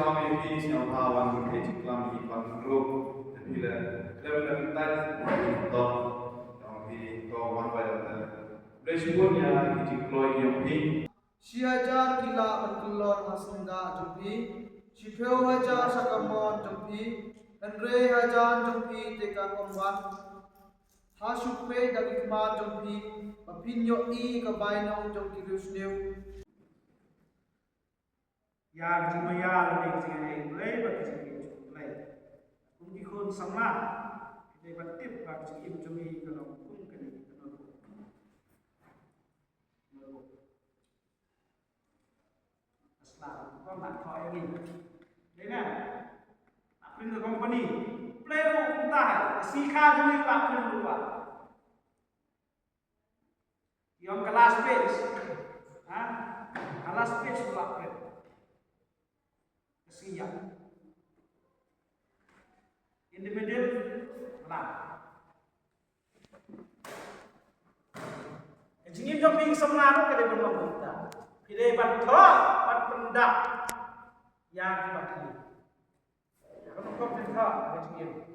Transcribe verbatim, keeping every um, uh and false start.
Sngewbha ïa phi, sngewbha wan phi jingklam ïa ki ban group. Te phi la khlem la kyntait ïa ki to. Sngewbha phi to wan bai la. Blei shibun ïa ki jingkloi ïa phi. Shi hajar ki lah ban kyllon ha syndah jong phi. Shiphew hajar sha ka mon jong phi. Hynrei hajan jong phi te ka ym wan. Ha shu peit da ki khmat jong phi ba phin ïohi ka bainong jong ki riewsniew. Ïa ka jingmaïa lane ka jingaiei Blei bad ka jingim jong U Blei. Kum ki khun samla, ki dei ban tip ba ka jingim jong ngi ka long kum kane ka nongbuk. Nongbuk. Ka sla ka bym lah thoh ïa ngi. Dei na. Ka print ka company. Blei ruh kumta. Ka sngi kha jong ngi ka print ruh ba. Ïa ka last page. Ha? Ka last page ka la print. Ka sngi ïa. In the middle, la. Ka jingim jong phi ki samla ruh ka dei ban long kumta. Phi dei ban thoh, ban pyndap ïa ki ba khlieh. Ka long kumta ka jingim.